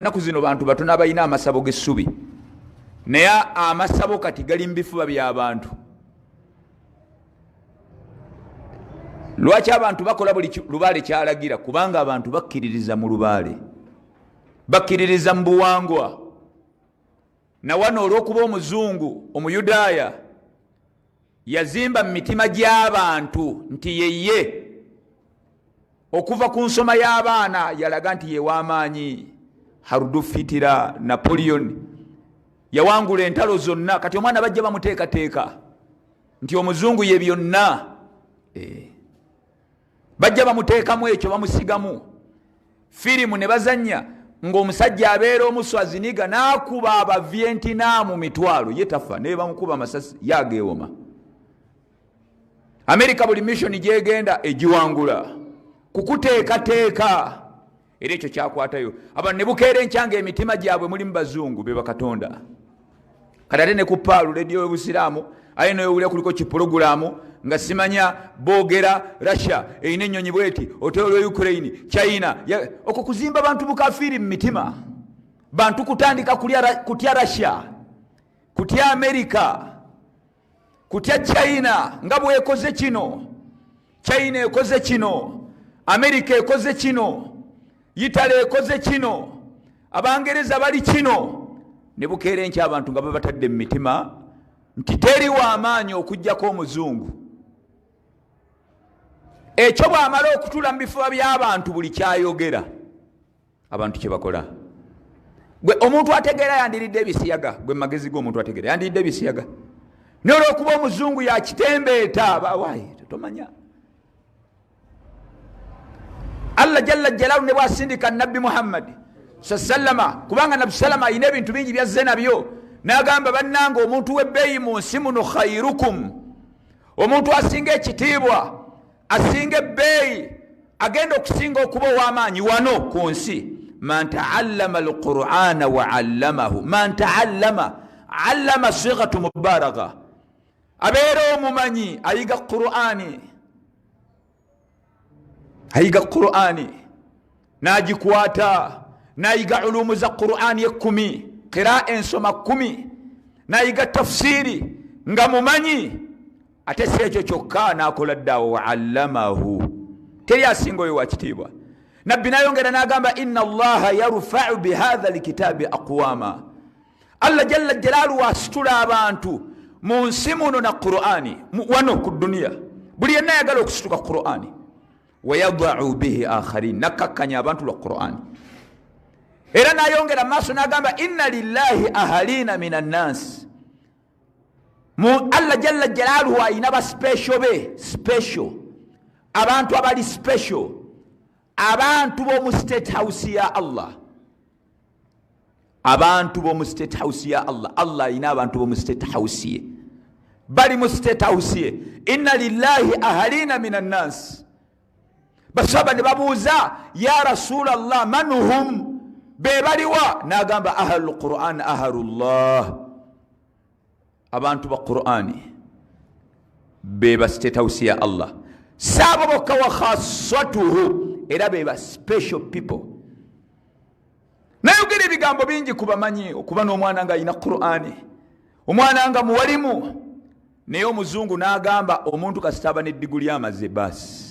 Ennaku zino bantu batono abalina amasabo g'essubi, naye amasabo kati gali mu bifuba by'abantu. Lwaki abantu bakola buli lubaale kyalagira? Kubanga abantu bakkiririza mu lubaale, bakkiririza mu buwangwa. Nawano olw'okuba omuzungu omuyudaaya yazimba mu mitima gy'abantu nti yeye, okuva ku nsoma y'abaana yalaga nti ye w'amaanyi. Adolf Hitler, Napoleon yawangula entalo zonna. Kati omwana bajja bamuteekateeka nti omuzungu ye byonna, bajja bamuteekamu ekyo, bamusigamu firimu ne bazannya ng'omusajja abeera omuswaziniga n'akuba abavientinaamu mitwalo, ye tafa naye bamukuba amasasi yageewoma. Amerika buli missioni gyegenda egiwangula kukuteekateeka, era ekyo kyakwatayo abantu ne bukeera enkyanga emitima gyabwe mulimu bazungu be bakatonda. Kati ate ne ku Paalu rediyo y'Obusiraamu aye noyowulira kuliko kipulogulaamu nga simanya boogera Russia erina ennyonyi bweti, oteolwa Ukraine, China. Okwo kuzimba bantu bukafiiri mu mitima, bantu kutandika kutya Russia, kutya Amerika, kutya China nga bwekoze kino, China ekoze kino, Amerika ekoze kino, Italy ekoze kino, Abangereza bali kino. Ne bukeera enkya abantu nga babatadde mu mitima nti teri w'amaanyi okuggyako omuzungu. Ekyo bw'amala okutuula mu bifuba by'abantu, buli kyayogera abantu kye bakola. Gwe omuntu ategeera yandiridde ebisiyaga, gwe magezi g'omuntu ategeera yandiridde ebisiyaga, naye olw'okuba omuzungu yakitembeeta bawaayi tomanya. Allah jalla jalalu ne bwasindika Nabbi Muhammadi sallama, kubanga Nabbi sallama alina ebintu bingi byazze nabyo, n'agamba bannanga omuntu w'ebbeeyi mu nsi muno khairukum, omuntu asinga ekitiibwa, asinga ebbeeyi, agenda okusinga okuba ow'amaanyi wano ku nsi, man taallama alqur'ana wa allamahu. Man taallama, allama sighatu mubaragha, abeera omumanyi ayiga Qur'ani, ayiga Qur'ani n'agikwata, n'ayiga ulumu za Qur'ani 10, qiraa ensoma 10, n'ayiga tafsiri nga mumanyi. Ate si ekyo kyokka, n'akola ddawo wa allamahu, teri asinga oyo wakitiibwa. Nabbi n'ayongera n'agamba inna Allaha yarfa'u bihadha alkitabi aqwama, Allah jalla jalaaluhu asitula abantu mu nsi muno na Qur'ani wano ku duniya. Buli yenna ayagala okusituka Qur'ani, wayadau bihi akharin, nakkakkanya abantu lwa Qur'ani. Era n'ayongera maaso n'agamba inna lillahi ahalina min annasi, mu Allah jalla jalaaluhu ayina ba special be, special abantu abali special, abantu b'omu state house ya Allah, abantu b'omu state house ya Allah. Allah ayina abantu b'omu state house ye, bali mu state house ye. Inna lillahi ahalina min annasi. Basaba ne babuuza ya Rasulallah man hum, be baliwa? N'agamba ahlul Quran ahlullah, abantu ba Qur'ani be ba state house ya Allah, saabo bokka wa khassatuhu, era be ba special people. Nayogera ebigambo bingi ku bamanyi okuba n'omwana ng'alina Qur'ani, omwana nga muwalimu, naye omuzungu n'agamba omuntu kasita aba n'eddiguli amaze basi.